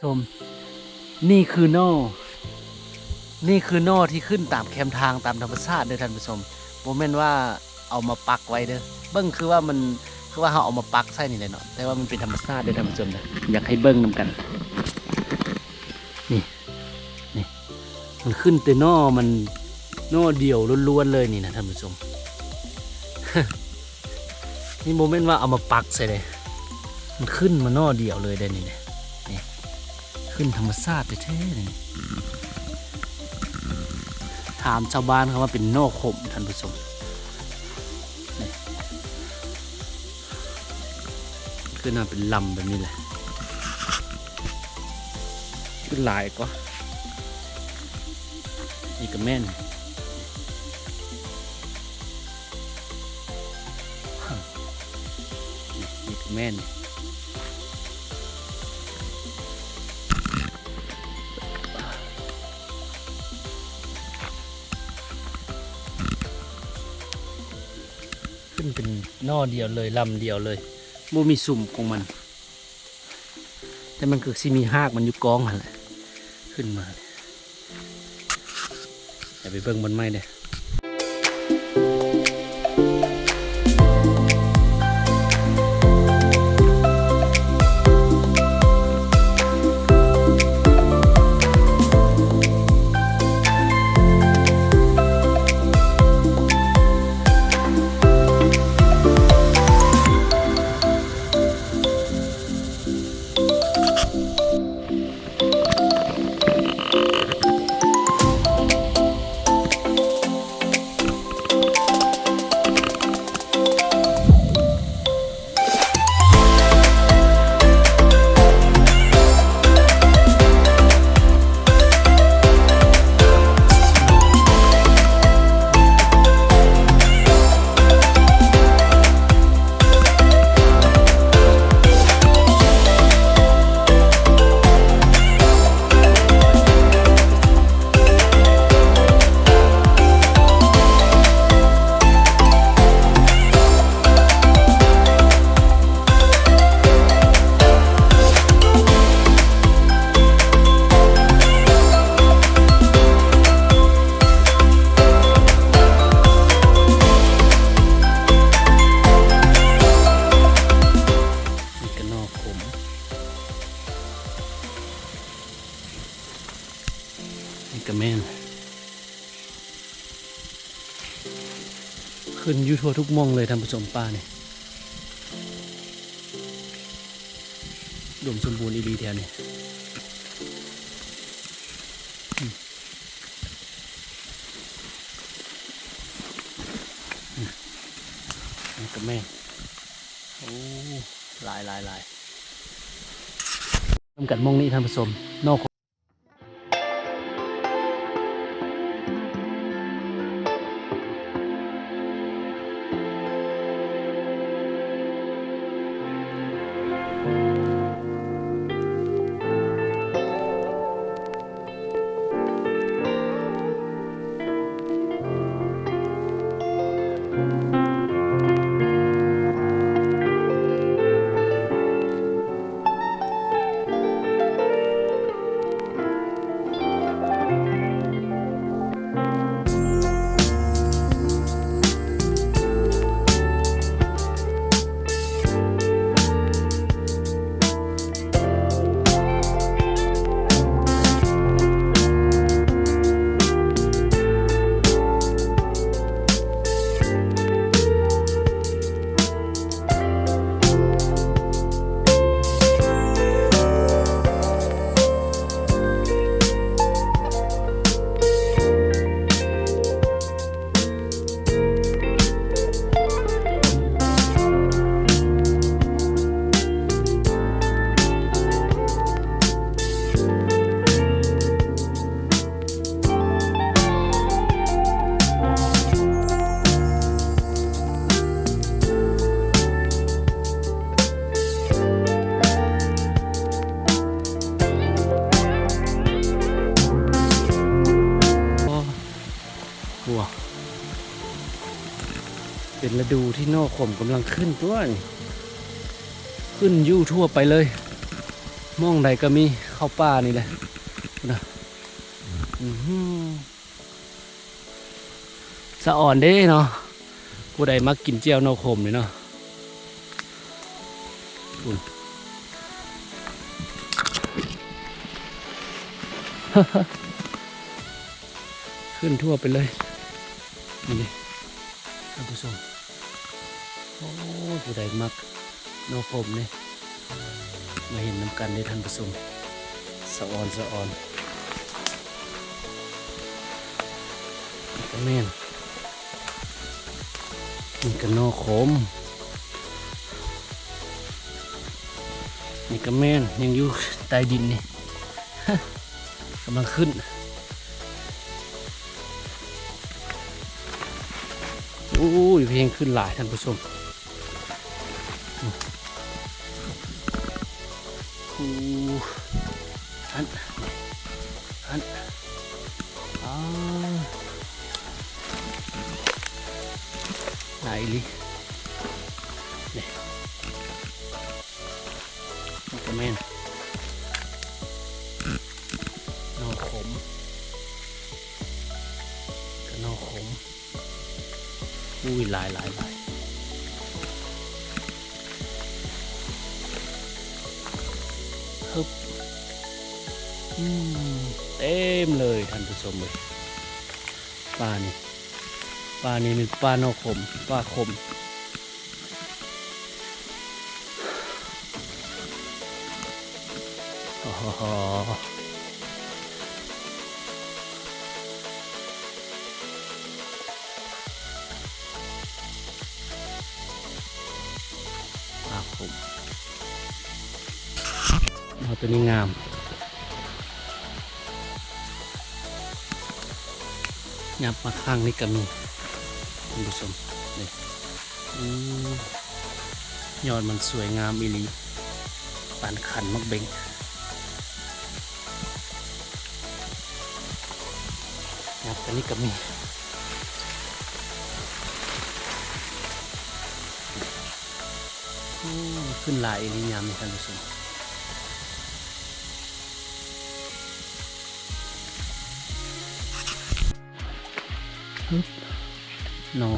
ຊົມ ນີ້ຄືໜໍ່ ນີ້ຄືໜໍ່ທີ່ຂຶ້ນຕາມແຄມທາງຕາມທຳມະຊາດເດີທ່ານຜູ້ຊົມ. ບໍ່ແມ່ນວ່າເອົາມາປັກໄວ້ເດີ. ເບິ່ງຄືວ່າມັນ ຄືວ່າເຮົາເອົາມາປັກໃສ່ນີ້ແຫຼະເນາະ, ແຕ່ວ່າມັນເປັນທຳມະຊາດເດີທ່ານຜູ້ຊົມເດີ. ຢາກໃຫ້ເບິ່ງນຳກັນ ນີ້ ນີ້ ມັນຂຶ້ນແຕ່ໜໍ່ມັນ ໜໍ່ດຽວລ້ວນໆເລີຍນີ້ນະທ່ານຜູ້ຊົມ. ນີ້ບໍ່ແມ່ນວ່າເອົາມາປັກໃສ່ເດ້, ມັນຂຶ້ນມາໜໍ່ດຽວເລີຍເດ້ນີ້ເດ້. ນີ້ ຂຶ້ນທຳມະຊາດແທ້ໆເດ້ນີ້. ຖາມຊາວບ້ານເຂົາວ່າເປັນໜໍ່ຂົມທ່ານຜູ້ຊົມ. ນີ້ ຂຶ້ນມາເປັນລຳແບບນີ້ແຫຼະ. ຂຶ້ນຫຼາຍກວ່າ ນີ້ກະແມ່ນ ນີ້ກະແມ່ນ ຂຶ້ນເປັນໜໍ່ດຽວເລີຍ ລຳດຽວເລີຍ ບໍ່ມີສຸມຂອງມັນ. ແຕ່ມັນກໍຊິມີຮາກມັນຢູ່ກ້ອງຫັ້ນແຫຼະ ຂຶ້ນມາ. ດຽວໄປເບິ່ງບ່ອນໃໝ່ເດີ້. ນີ້ກະໜໍ່ຂົມ ນີ້ກະແມ່ນ ຂຶ້ນຢູ່ທົ່ວທຸກໝ່ອງເລີຍທ່ານຜູ້ຊົມ. ປ່ານີ້ ອຸດົມສົມບູນອີ່ຫຼີແຖວນີ້. ອືມ ອືມ ນີ້ກະແມ່ນ ໂອ້ ຫຼາຍໆໆ ນຳກັນໝ່ອງນີ້ທ່ານຜູ້ຊົມ ໜໍ່ ໂອ້ ເປັນລະດູທີ່ໜໍ່ຂົມກຳລັງຂຶ້ນຕົວນີ້ ຂຶ້ນຢູ່ທົ່ວໄປເລີຍ. ໝ່ອງໃດກໍມີ ເຂົ້າປ່ານີ້ແຫຼະ ພຸ້ນນະ ອືຫື ສະອອນເດ້ເນາະ ຜູ້ໃດມັກກິນຈ່ຽວໜໍ່ຂົມນີ້ເນາະ ພຸ້ນ ຂຶ້ນທົ່ວໄປເລີຍ ນີ້ເດ້ ທ່ານຜູ້ຊົມ ໂອ້ຍ ຜູ້ໃດມັກໜໍ່ຂົມນີ້ ມາເຫັນນຳກັນເດ້ທ່ານຜູ້ຊົມ ສະອອນ ສະອອນ ນີ້ກໍແມ່ນ ນີ້ກໍໜໍ່ຂົມ ນີ້ກໍແມ່ນ ຍັງຢູ່ໃຕ້ດິນນີ້ ກຳລັງຂຶ້ນ ໂອ້ຍ ແຮງຂຶ້ນຫຼາຍທ່ານຜູ້ຊົມ ໂອ້ ຫັ້ນ ຫັ້ນ ອ້າ ຫຼາຍອີ່ຫຼີ ນີ້ ນີ້ກໍແມ່ນ ໜໍ່ຂົມ ກໍໜໍ່ຂົມ ອຸ້ຍ ຫຼາຍ ຫຼາຍ ຫຼາຍ ຮຶບ ອືມ ເຕັມເລີຍທ່ານຜູ້ຊົມເອີຍ ປ່ານີ້ ປ່ານີ້ແມ່ນປ່າໜໍ່ຂົມ ປ່າຂົມ ໂອ້ໂຫ ປາຂົມ ເອົາ ໂຕນີ້ງາມ ຫຍັບມາຂ້າງນີ້ກໍມີ ທ່ານຜູ້ຊົມ ນີ້ ອືມ ຍອດມັນສວຍງາມອີ່ຫຼີ ປານຂັນໝາກເບັງ ຫຍັບໄປນີ້ກໍມີ ໂອ້ ຂຶ້ນຫຼາຍອີ່ຫຼີຍາມນີ້ທ່ານຜູ້ຊົມ ຮຶບ ໜໍ່